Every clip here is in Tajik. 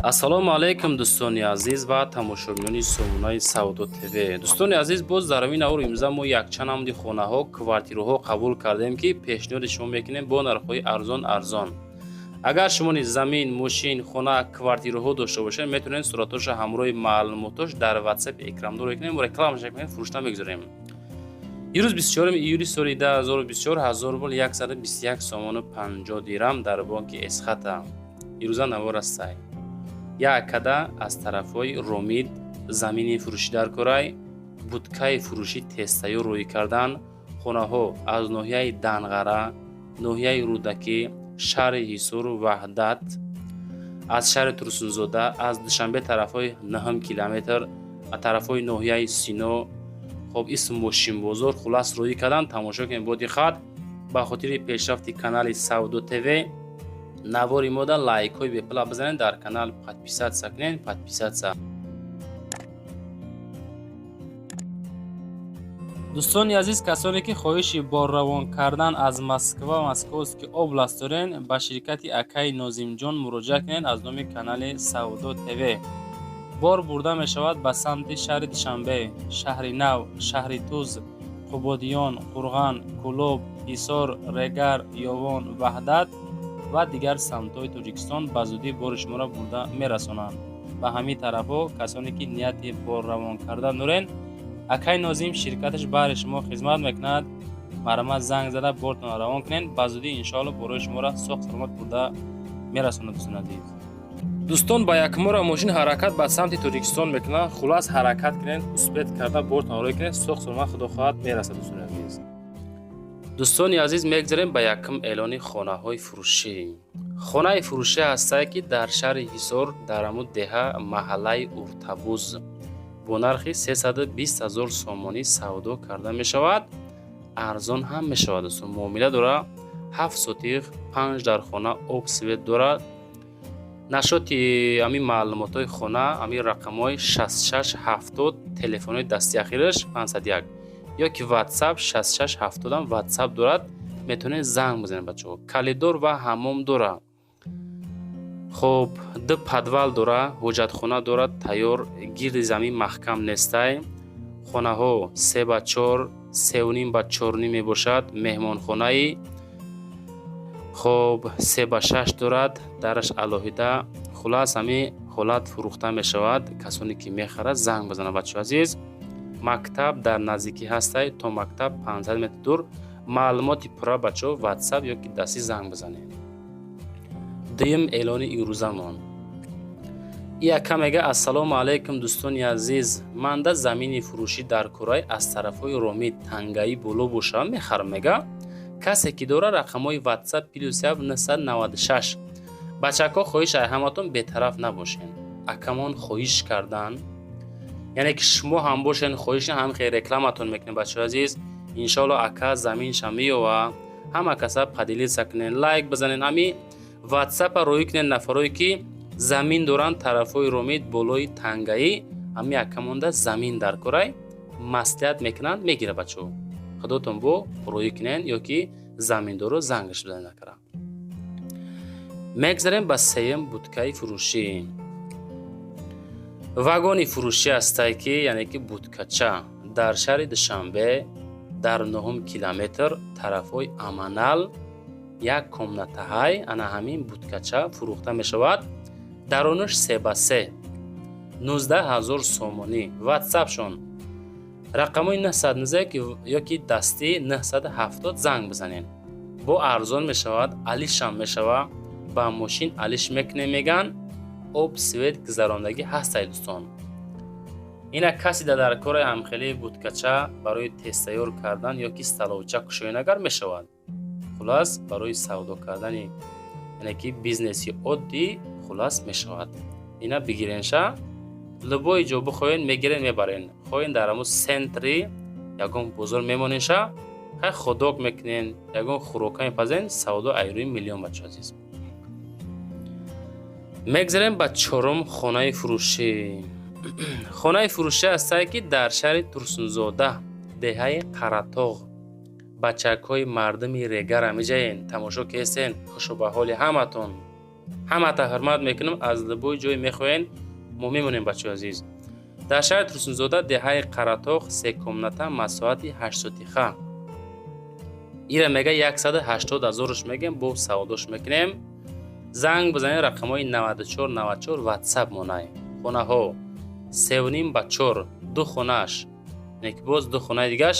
Ассалому алайкум, дӯстони азиз ва тамошобинони сомонаи Савдо ТВ. Дӯстони азиз, боз дар ҳамин навор имрӯза мо якчанд намуди хонаҳо, квартираҳо қабул кардем, ки пешниҳоди шумо мекунем бо нархҳои арзон арзон. Агар шумо низ замин, мошин, хона, квартираҳо дошта бошед, метавонед суратҳоша ҳамроҳи маълумотош дар Ватсапи экрандор кунем, рекламаша кунем, фурӯшта мегузорем. Ирӯз 24 июли соли 2024, 1000 рубл 121 сомону 50 дирам дар бонки Эсхата. Ирӯза навор астай. Як када аз тарафҳои Ромид замини фурӯшӣ дар корай, будкаи фурӯшӣ тезтайёр рӯй кардан. Хонаҳо аз ноҳияи Данғара, ноҳияи Рӯдакӣ, шаҳри Ҳисору Ваҳдат, аз шаҳри Турсунзода, аз Душанбе тарафҳои 9 километр, тарафҳои ноҳияи Сино, хоб, исм Мошинбозор. Хулас, рӯй кардан, тамошо кунед бо диққат. Ба хотири пешрафти канали Савдо ТВ навори мода лайкҳои бепула бизанед, дар канал подписаться кунед, подписаться. Дӯстони азиз, касоне ки хоҳиши борравон кардан аз Москва, Московский область дорен, ба ширкати акаи Нозимҷон муроҷиат кунед. Аз номи канали Савдо ТВ бор бурда мешавад ба самти шаҳри Душанбе, Шаҳри Нав, Шаҳри Туз, Қубодиён, Қурған, Кӯлоб, Ҳисор, Регар, Ёвон, Ваҳдат ва дигар самтҳои Тоҷикистон. Ба зудӣ бори шуморо бурда мерасонанд ба ҳамин тарафҳо. Касоне ки нияти борравон кардан дорен, акай Нозим ширкаташ баҳри шумо хизмат мекунад. Марҳамат, занг зада бортонро равон кунед. Ба зудӣ, иншоалло, борои шуморо соқ саломат бурда мерасонад. Дӯстони азиз, дӯстон, ба якмора мошин ҳаракат ба самти Тоҷикистон мекунад. Хулас, ҳаракат кунед, успеть карда бортон рой кунед, соқ саломат, худо хоҳад, мерасад. Дӯстони азиз, дӯстони азиз, мегзарем ба якум эълони хонаҳои фурӯшӣ. Хонаи фурӯшӣ ҳастае, ки дар шаҳри Ҳисор, дар ҳамун деҳа, маҳаллаи Уртабуз, бо нархи 320 ҳазор сомонӣ савдо карда мешавад. Арзон ҳам мешавад, дӯстон. Муомила дорад. 7 сотих, панҷ дар хона, об, свет дорад. Нашоти ҳамин маълумотҳои хона ҳамин рақамҳои 66 70, телефонҳои дасти ахираш 501 ё ки Ватсап 66 70 Ватсап дорад, метавонед занг бизанед, бачаҳо. Коридор ва ҳаммом дорад. Хоб, ду подвал дора, ҳоҷатхона дорад тайёр, гирди замин маҳкам нестай. Хонаҳо 3 ба 4, 3,5 ба 4,5 мебошад. Меҳмонхонаи, хоб, 3 ба 6 дорад, дараш алоҳида. Хулас, ҳамин ҳолат фурӯхта мешавад. Касоне ки мехарад, занг бизанад, бачаҳо азиз. Мактаб дар наздикӣ ҳастай, то мактаб 500 метр дур. Маълумоти пурра, бачаҳо, Ватсап ё ки дастӣ занг бизанед. Дуюм эълони имрӯзамон яка мега: «Ассалому алайкум, дӯстони азиз, манда замини фурӯшӣ дар курай, аз тарафҳои Ромид, Тангаи Боло бошам, мехарам», мега. Касе ки дора, рақамҳои Ватсап +7 996. Бачакҳо, хоҳиш ай ҳаматон, бетараф набошен. Акамон хоҳиш кардан, яъне ки шумо ҳам бошен, хоҳиш ҳам хел рекламатон мекунем, бачаҳои азиз. Иншоалло, ака заминша меёва. Ҳама каса поделиться кунен, лайк бизанен, ҳами Ватсапа рӯй кунен. Нафарое ки замин доранд тарафҳои Ромид, болои Тангаӣ, ҳами акамонда замин дар корай, маслиҳат мекунанд, мегира, бачаҳо. Худотон бо рӯй кунен ё ки заминдоро зангаш бизанед накара. Мегзарем ба сеюм будкаи фурӯшӣ. Вагони фурӯшӣ ҳастае, ки яъне ки будкача дар шаҳри Душанбе, дар 9-ум километр, тарафҳои Аманал, як комнатаҳай. Ана ҳамин будкача фурӯхта мешавад. Дарунаш 3 ба 3, 19 000 сомонӣ. Ватсапшон рақамҳои 919 ё ки дастӣ 970, занг бизанед. Бо арзон мешавад, алишам мешавад, ба мошин алиш мекунем, меган. Об, свет гузарондагӣ ҳастай, дӯстон. Ина касе дар кори ҳамхелии будкача барои тезтайёр кардан ё ки столовча кушоен агар мешавад. Хулас, барои савдо кардани, яъне ки бизнеси оддӣ, хулас, мешавад. Ина бигиренша, любой ҷо бихоҳен, мегирен, мебарен. Хоҳен, дар ҳамун центри ягон бозор мемоненша, хай, хот-дог мекунен, ягон хӯрока мепазен, савдо айрӯи миллион, бачо азиз. Мегзарем ба чорум хонаи фурӯшӣ. Хонаи фурӯшӣ ҳастае, ки дар шаҳри Турсунзода, деҳаи Қаратоғ. Бачакҳои мардуми Регара меҷаен, тамошо кестен. Хушу ба ҳоли ҳаматон. Ҳамата ҳурмат мекунам, аз любой ҷой мехоҳен, мо мемонем, бачаҳои азиз. Дар шаҳри Турсунзода, деҳаи Қаратоғ, се комната, масоҳати 8 сотиха. Ира мега 180 ҳазорш мегем, бо савдош мекунем. Занг бизанед, рақамҳои 94 94 ватсап монай. Хонаҳо 3,5 ба 4, ду хонааш неки, боз ду хонаи дигаш.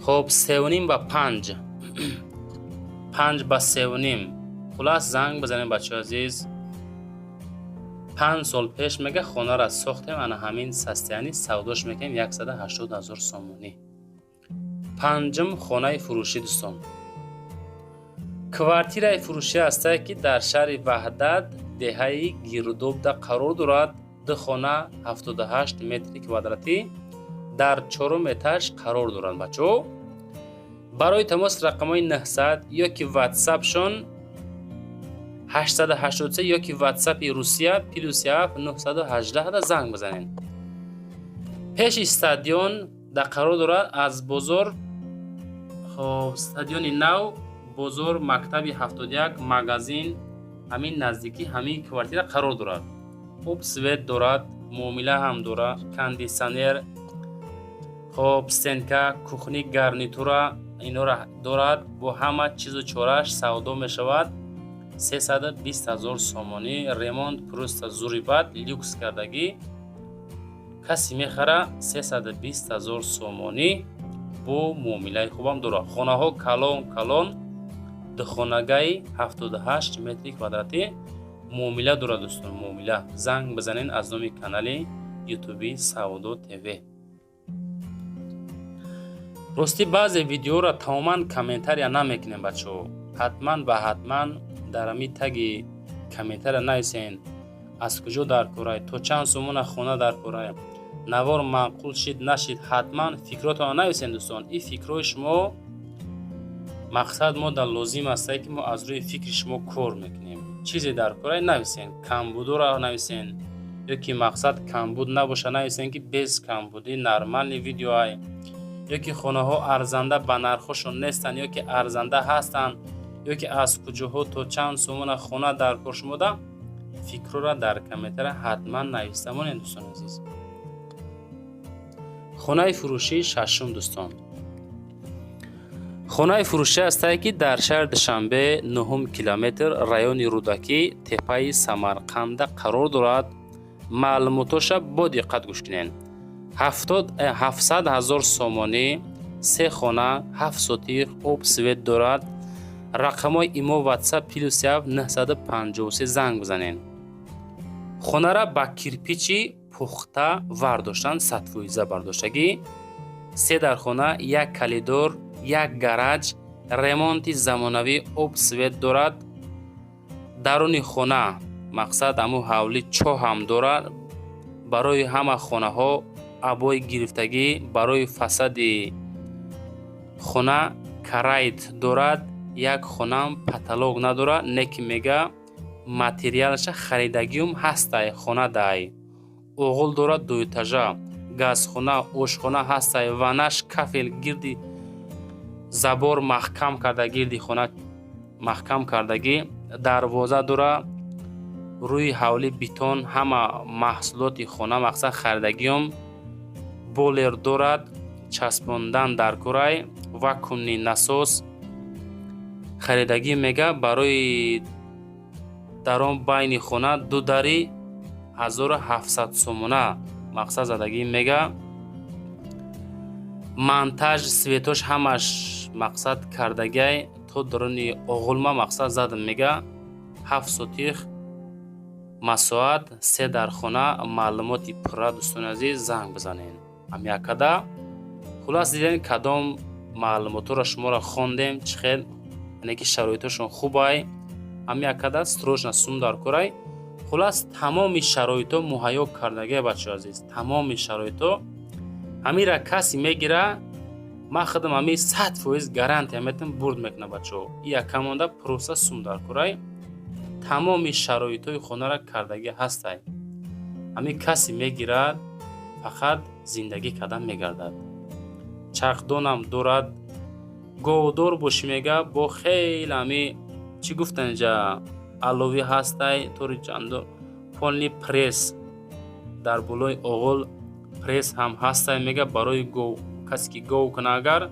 Хоб, 3,5 ба 5, 5 ба 3,5. Хулас, занг бизанед, бачаҳои азиз. 5 сол пеш мега хонаро сохтем, ана ҳамин состоянии савдош мекунем, 180 ҳазор сомонӣ. Панҷум хонаи фурӯшӣ, дӯстон, квартираи фурӯшӣ ҳастае, ки дар шаҳри Ваҳдат, деҳаи Гирдобда қарор дорад. Ду хона, 78 метри квадратӣ, дар чорум этаж қарор доранд. Бачаҳо, барои тамос рақамҳои 900 ё ки ватсапшон 883 ё ки ватсапи Русия +7 918 занг бизанед. Пеши стадион дар қарор дорад, аз бозор, хоб, стадиони нав, бозор, мактаби 71, магазин, ҳамин наздикӣ ҳамин квартира қарор дорад. Хуб, свет дорад, муомила ҳам дорад, кондитсионер, хоб, стенка, кухни гарнитура инора дорад. Бо ҳама чизу чорааш савдо мешавад, 320 ҳазор сомонӣ. Ремонт просто зурибад, люкс кардагӣ. Касе мехара, 320 ҳазор сомонӣ, бо муомилаи хубам дорад. Хонаҳо калон калон, духонагаи 78 метри квадратӣ, муомила дорад, дӯстон, муомила. Занг бизанед аз номи канали ютуби Савдо ТВ. Ростӣ, баъзе видеоро тамоман комментария намекунем, бачаҳо. Ҳатман ва ҳатман дар ҳамин таги комментария нависен, аз куҷо дар корай, то чанд сомона хона дар корай, навор маъқул шид, нашид, ҳатман фикротонро нависен, дӯстон. Ин фикрҳои шумо, мақсад, мо дар лозим астае, ки мо аз рӯи фикри шумо кор мекунем. Чизе дар корай, нависен, камбудоро нависен ё ки мақсад камбуд набоша, нависен, ки без камбудӣ нормальный видеоай, ё ки хонаҳо арзанда ба нархҳошон нестанд, ё ки арзанда ҳастанд, ё ки аз куҷоҳо то чанд сомона хона дар кор шумода, фикрҳоро дар комментария ҳатман нависта монед, дӯстони азиз. Хонаи фурӯшии шашум, дӯстон, хонаи фурӯшӣ ҳастае, ки дар шаҳри Душанбе, нуҳум километр, райони Рӯдакӣ, теппаи Самарқанда қарор дорад. Маълумотоша бо диққат гӯш кунед. 700 ҳазор сомонӣ, се хона, 7 сотих, об, свет дорад. Рақамҳои имо, ватсап +7 953 занг бизанед. Хонара ба кирпичи пухта вардоштанд, 100% бардоштагӣ. Се дархона, як коридор, як гараж, ремонти замонавӣ, об, свет дорад. Даруни хона, мақсад, ҳамун ҳавлӣ чоҳ ҳам дорад. Барои ҳама хонаҳо обои гирифтагӣ, барои фасади хона карайт дорад. Як хонаам потолок надорад, не ки мега материалаша харидагиум ҳастай. Хона дай оғул дорад, дуэтажа, газхона, ошхона ҳастай, ванаш кафел, гирди забор маҳкам карда, гирди хона маҳкам кардагӣ, дарвоза дора, рӯи ҳавлӣ бетон, ҳама маҳсулоти хона, мақсад, харидагиём, бойлер дорад, часпондан дар курай, вакуумный насос харидагӣ. Мега, барои дар он байни хона ду дари 1700 сомона, мақсад, задагӣ. Мега, монтаж светош ҳамаш, мақсад, кардагиай, то даруни оғулма, мақсад, задам. Мега, 7 сотих масоҳат, се дархона. Маълумоти пурра, дӯстони азиз, занг бизанед ҳамякада. Хулас, дидем, кадом маълумотҳоро шуморо хондем, чӣ хел, яъне ки шароитҳошон хубай. Ҳамякада срочно сум дар корай. Хулас, тамоми шароитҳо муҳайё кардагия, бачаҳо азиз, тамоми шароитҳо. Ҳамира касе мегира, ман худам ҳами 100% гарантия метам, бурд мекунам, бачаҳо. И яка монда, просто сум дар корай. Тамоми шароитҳои хонара кардагӣ ҳастай. Ҳамин касе мегирад, фақат зиндагӣ кардан мегардад. Чархдонам дорад. Говдор бошӣ, мега, бо хеле ҳами чӣ гуфтан инҷа. Алови ҳастай, тори чандо полный пресс, дар болои оғил пресс ҳам ҳастай, мега, барои гов, касе ки гов куна. Агар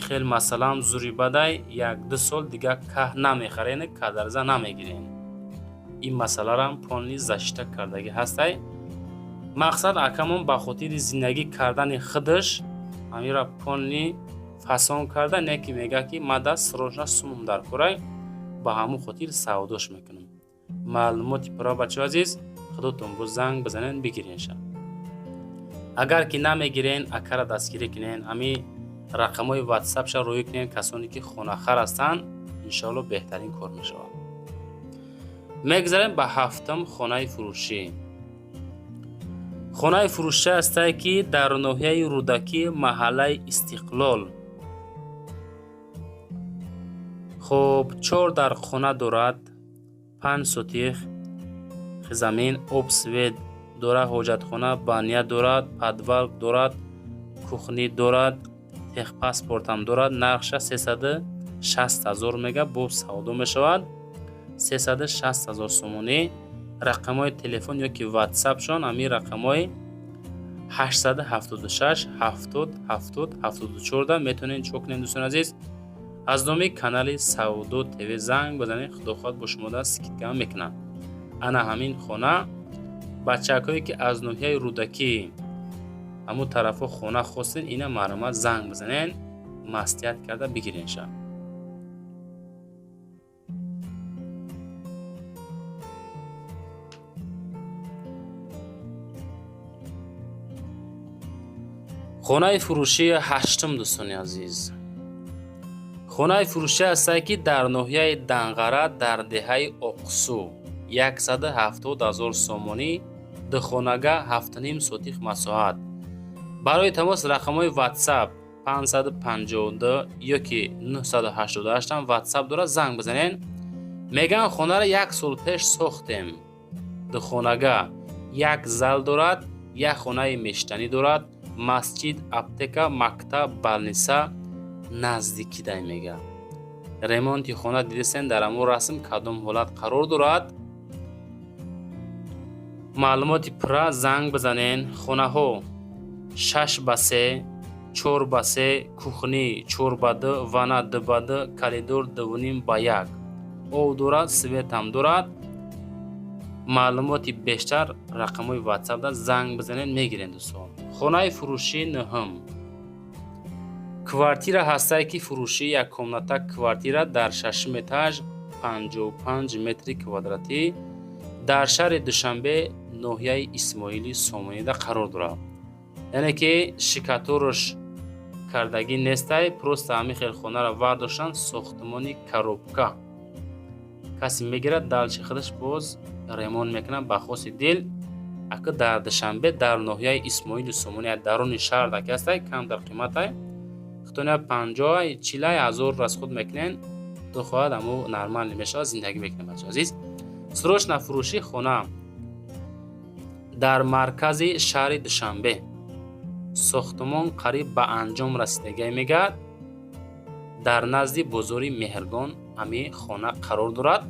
хел масалан зури бадай, 1-2 сол дига каҳ намехарен, кадарза намегирен. Ин масъаларам полный защита кардагӣ ҳастай. Мақсад, акамон ба хотири зиндагӣ кардани худаш ҳамира полный фасон карда, не ки мега, ки мада срочно сумум дар курай, ба ҳамун хотир савдош мекунам. Маълумоти пурра, бачаҳо азиз, худотон бо занг бизанен, бигиренша. Агар ки намегирен, акара дастгирӣ кунен, ҳами рақамҳои ватсапша рӯӣ кунен. Касоне ки хонахар ҳастанд, иншоалло, беҳтарин кор мешавад. Мегзарем ба ҳафтум хонаи фурӯшӣ. Хонаи фурӯшӣ ҳастае, ки дар ноҳияи Рӯдакӣ, маҳаллаи Истиқлол. Хуб, чор дар хона дорад, 5 сотих замин, об, свет дорад, ҳоҷатхона, баня дорад, подвал дорад, кухня дорад, техпаспортам дорад. Нархша 360 000 мега, бо савдо мешавад. 360 000 сомонӣ. Рақамҳои телефон ёки ватсапшон ҳамин рақамҳои 876 70 70 74 метавонед чо кунед. Дӯстони азиз, аз номи канали Савдо ТВ занг бизанед, худо хоҳад, бо шумо скидка мекунад. Ана ҳамин хона, бачакҳое ки аз ноҳияи Рӯдакӣ, ҳамун тарафҳо хона хостен, ина марҳамат, занг бизанед, маслиҳат карда бигиренша. Хонаи фурӯшии ҳаштум. Дӯстони азиз, хонаи фурӯшӣ ҳастае, ки дар ноҳияи Данғара, дар деҳаи Оқсу, 170 000 сомонӣ, духонага, 7,5 сотих масоҳат. Барои тамос рақамҳои ватсап 552 ёки 988 ватсап дорад, занг бизанед. Мегӯянд, хонаро як сол пеш сохтем. Духонага, як зал дорад, як хонаи мештанӣ дорад, масҷид, аптека, мактаб, больница наздикидай, мега. Ремонти хона дидесен, дар ҳамун расм кадом ҳолат қарор дорад. Маълумоти пурра занг бизанен. Хонаҳо 6 ба 3, 4 ба 3, кухня 4 ба 2, ванна 2 ба 2, коридор 2,5 ба 1, об дорад, светам дорад. Маълумоти бештар рақамҳои ватсапда занг бизанед, мегиред, дӯстон. Хонаи фурӯшии нӯҳум. Квартира ҳастае, ки фурӯшии як комната квартира дар шашум этаж, 55 метри квадратӣ, дар шаҳри Душанбе, ноҳияи Исмоили Сомонида қарор дорад. Яъне ки штукатурш кардагӣ нестай, просто ҳамин хел хонаро вардоштанд, сохтмони коробка. Касе мегирад, дальше худаш боз ремонт мекунад ба хоси дил. Ака дар Душанбе, дар ноҳияи Исмоили Сомонӣ, даруни шаҳр даки ҳастай, камтар қиматай. Худтон 50, 40 ҳазор расход мекунен, худо хоҳад, ҳамо нормально мешавад, зиндагӣ мекунем. Бача азиз, срочно фурӯши хона дар маркази шаҳри Душанбе, сохтмон қариб ба анҷом расидагӣ, мегӯяд. Дар назди бозори Меҳргон ҳамин хона қарор дорад.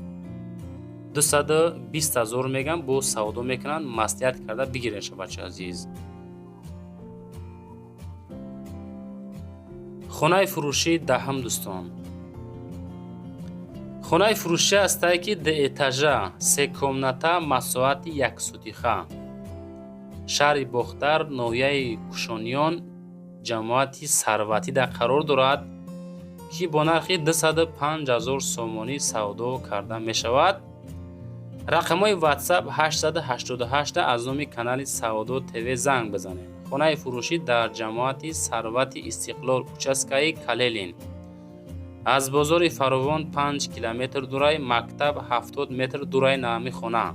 220 000 мегӯянд, бо савдо мекунанд, маслиҳат карда бигиред, бачаи азиз. Хонаи фурӯшии даҳум. Дӯстон, хонаи фурӯшӣ ҳастае, ки дуэтажа, се комната, масоҳати яксотиха, шаҳри Бохтар, ноҳияи Кушониён, ҷамоати Сарватида қарор дорад, ки бо нархи 205 000 сомонӣ савдо карда мешавад. Рақамҳои ватсап 888. Аз номи канали Савдо ТВ занг бизанед. Хонаи фурӯшӣ дар ҷамоати Сарвати Истиқлол, участкаи Калелин, аз бозори Фаровон 5 километр дурай, мактаб 70 метр дурай, наами хона,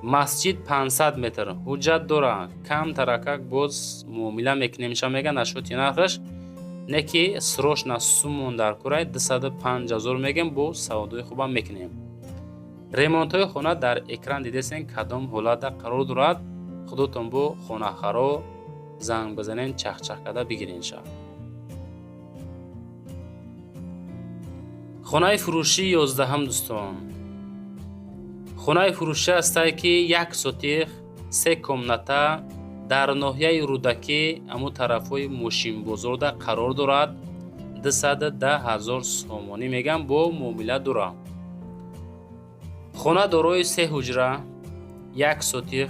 масҷид 500 метр. Ҳуҷҷат дора, кам таракак боз муомила мекунем ша, мега, нашоти нархаш не ки срочно сумон дар курай, 205 000 мегем, бо савдои хубам мекунем. Ремонтҳои хона дар экран дидесен, кадом ҳолатда қарор дорад. Худотон бо хонахаро занг бизанен, чахчах карда бигирен ша. Хонаи фурӯшии 11-ам, дӯстон. Хонаи фурӯшӣ ҳастае, ки 1 сотих, се комната, дар ноҳияи Рӯдакӣ, аму тарафҳои Мошинбозорда қарор дорад. 210 000 сомонӣ мегам, бо муомила дора. Хона дорои се ҳуҷра, 1 сотих,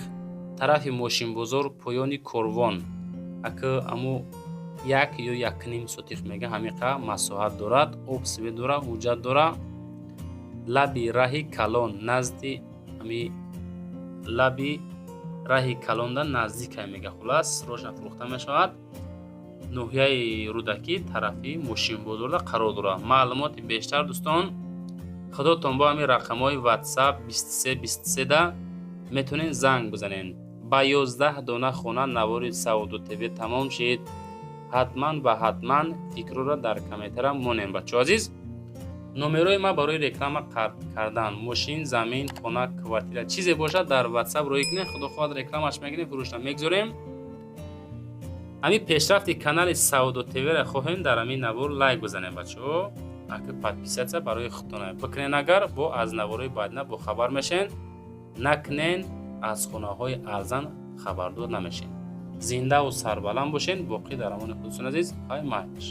тарафи Мошинбозор, поёни Корвон. Ака, аму 1 ё 1,5 сотих мега, ҳамиқа масоҳат дорад. Об, свет дора, ҳуҷҷат дора. Лаби раҳи калон, назди ами лаби раҳи калонда наздикай мега. Хулас, срочно фурӯхта мешавад. Ноҳияи Рӯдакӣ, тарафи Мошинбозорда қарор дорад. Маълумоти бештар, дӯстон, худотон бо ҳамин рақамҳои WhatsApp 23 23 да метавонед занг бизанед. Ба 11 дона хона навори Савдо ТВ тамом шид. Ҳатман ва ҳатман фикрҳоро дар комментария монем, бачаҳо азиз. Номерои ма барои реклама кардан, мошин, замин, хона, квартира, чизе бошад, дар WhatsApp роҳӣ кунед. Худо хоҳад, рекламаш мекунем, фурӯшна мегзорем. Ҳамин пешрафти канали Савдо ТВ-ра хоҳем, дар ҳамин навор лайк бизанем, бачаҳо. Ака, подписаться барои худтона бикунен, агар бо аз наворои баъдина бохабар мешен. Накунен, аз хонаҳои арзан хабардор намешен. Зиндаву сарбаланд бошен. Боқӣ дар амони худтон, азиз. Хай, майш.